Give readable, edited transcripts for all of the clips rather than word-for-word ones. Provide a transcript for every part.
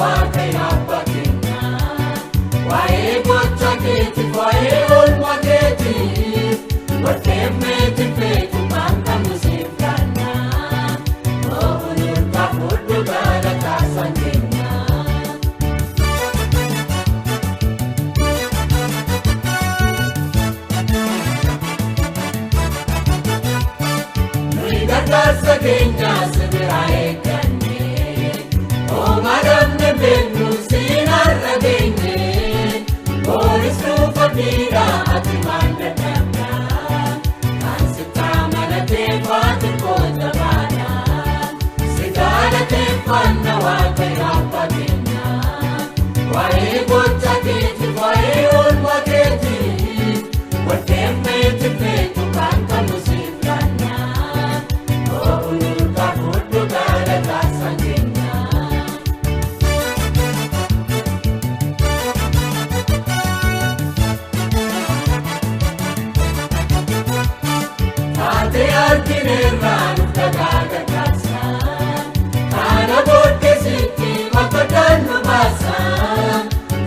Waaqayyo abbaa keenya. Waa'ee gocha keetiif, waa'ee oolmaa keetiif, warqeen meetiin feetu kan qabnu siif laanna. Oonuun fudhu galataa isaan keenya. Nuyi gargaarsa keenya si biraa eegganne, homaa dhabne beeknu siin har'a geenye. Booris nuuf abdiidha, ati maal dadhabda? Kan sitti amanatee faati koo jabaadha. Si galateeffanna, Waaqayyo abbaa keenya. Waa'ee gocha keetiif, waa'ee oolmaa keetiif, warqeen meetiin feetu kan qabnu siif laanna. Oonuun fudhu galataa isaan keenya. Taatee argineerraa nuuf dhagaa gargaarsa. Kana booddee sitti maqaan nu baasa.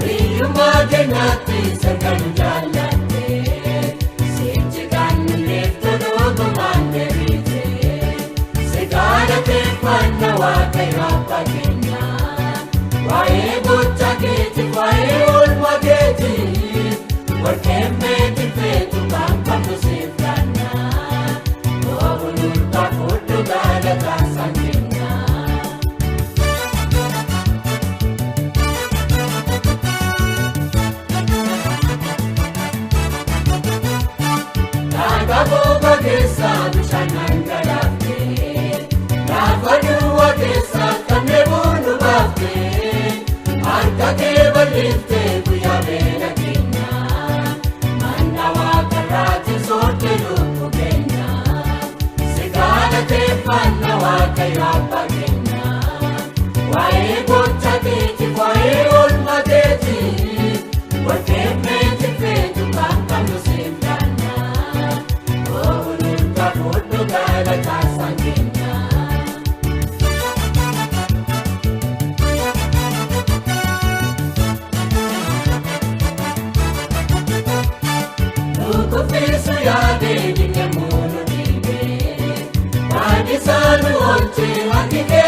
Hiyyummaa keenyatti sirna nu jaallatte. Sichi kan nu leeftu dhugumaan deebite. Si galateeffanna, Waaqayyo abbaa keenya. Waa'ee gocha keetiif, waa'ee oolmaa keetiif, warqeen meetiin feetu kan qabnu siif laanna. Oonuun fudhu galataa isaan keenya. Dhagaa gogaa keessa bishaan dhangalaafte, lafa duwwaa keessa kan dheebuu nu baafte, harka kee bal'iftee guyyaa beela keenya, manna waaqarraatiin soorte lubbuu keenya. Si galateeffanna, Waaqayyo abbaa keenya. Waa'ee gocha keetiif, waa'ee oolmaa keetiif, warqeen meetiin feetu kan qabnu siif laanna. Oonuun fudhu galataa isaan keenya. Nukufiisu yaadee dinne muunu dhiibee, baadhisaa nu oolchee harki kee